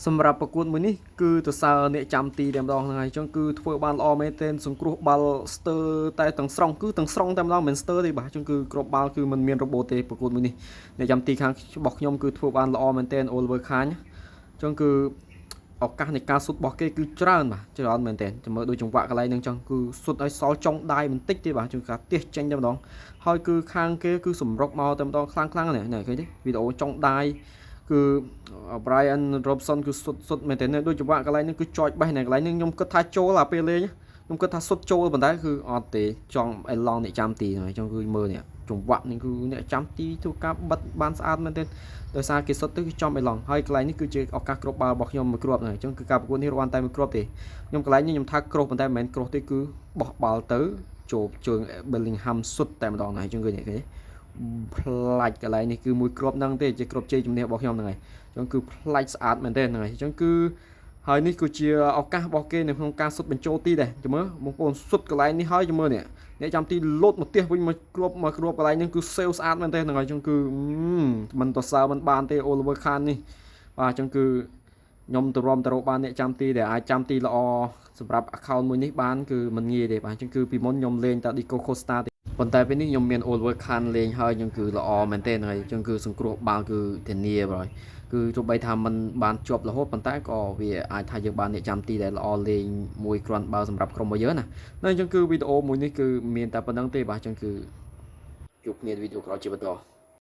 សម្រាប់ប្រកួតមួយនេះគឺទៅសើអ្នកចាំទីតែម្ដងហ្នឹងហើយអញ្ចឹងគឺធ្វើបានល្អមែនទែនសង្គ្រោះបាល់ស្ទើរតែទាំងស្រុងគឺទាំងស្រុងតែម្ដងមិនស្ទើរទេបាទអញ្ចឹងគឺគ្រាប់បាល់គឺមិនមានរបូតទេប្រកួតមួយនេះអ្នកចាំទីខាងរបស់ខ្ញុំគឺធ្វើបានល្អមែនទែន Oliver Kahn អញ្ចឹងគឺឱកាសនៃការស៊ុតរបស់គេគឺច្រើនបាទច្រើនមែនទែនចាំមើលដូចចង្វាក់កន្លែងហ្នឹងចឹងគឺស៊ុតឲ្យសល់ចុងដៃបន្តិចទេបាទជួនកាលទៀសចេញតែម្ដងហើយគឺខាងគេគឺសម្រុកមកតែម្ដងខ្លាំងខ្លាំងនេះនេះឃើញទេវីដេអូចុងដៃគឺ Brian Robson គឺសុតសុតមែនទែនដូចចង្វាក់កន្លែងហ្នឹងគឺចចបេះនៅកន្លែងហ្នឹងខ្ញុំគិតថាចូលអាពេលលេងខ្ញុំគិតថាសុតចូលប៉ុន្តែគឺអត់ទេចង់អេឡង់អ្នកចាំទីហ្នឹងអញ្ចឹងគឺមើលនេះចង្វាក់នេះគឺអ្នកចាំទីធ្វើការបិទបានស្អាតមែនទែនដោយសារគេសុតទៅគឺចំអេឡង់ហើយកន្លែងនេះគឺជាឱកាសគ្រាប់បាល់របស់ខ្ញុំមួយគ្រាប់ហ្នឹងអញ្ចឹងគឺការប្រកួតនេះរបានតែមួយគ្រាប់ទេខ្ញុំកន្លែងនេះខ្ញុំថាគ្រាប់ប៉ុន្តែមិនមែនគ្រាប់ទេគឺបោះបាល់ទៅចូលជើង Bellingham សុតតែម្ដងណាអញ្ចឹងគឺនេះឃើញផ្លាច់កន្លែងនេះគឺមួយគ្រាប់ហ្នឹងទេជាគ្រាប់ជ័យជំនះរបស់ខ្ញុំហ្នឹងហើយអញ្ចឹងគឺផ្លាច់ស្អាតមែនទេហ្នឹងហើយអញ្ចឹងគឺហើយនេះគឺជាឱកាសរបស់គេនៅក្នុងការសុទ្ធបញ្ចូលទីដែរចាំមើលបងប្អូនសុទ្ធកន្លែងនេះហើយចាំមើលនេះអ្នកចាំទីលោតមកផ្ទះវិញមកគ្រាប់មកគ្រាប់កន្លែងហ្នឹងគឺសេវស្អាតមែនទេហ្នឹងហើយអញ្ចឹងគឺមិនទៅសើមិនបានទេ Oliver Kahn នេះបាទអញ្ចឹងគឺខ្ញុំទៅរំទៅរកបានអ្នកចាំទីដែលអាចចាំទីល្អសម្រាប់ account មួយនេះបានគឺមិនងាយទេបាទអញ្ចឹងគឺពីមុនខ្ញុំលេងតែ Diego Costa ទេប៉ុន្តែពេលនេះខ្ញុំមាន Oliver Kahn លេងហើយអញ្ចឹងគឺល្អមែនទេហ្នឹងហើយអញ្ចឹងគឺសង្គ្រោះបាល់គឺធានាបាទគឺទោះបីថាมันបានជាប់រហូតប៉ុន្តែក៏វាអាចថាយើងបានអ្នកចាំទីដែលល្អលេងមួយគ្រាន់បើសម្រាប់ក្រុមរបស់យើងណានៅអញ្ចឹងគឺវីដេអូមួយនេះគឺមានតែប៉ុណ្្នឹងទេបាទអញ្ចឹងគឺជួបគ្នាវីដេអូក្រោយជាបន្ត។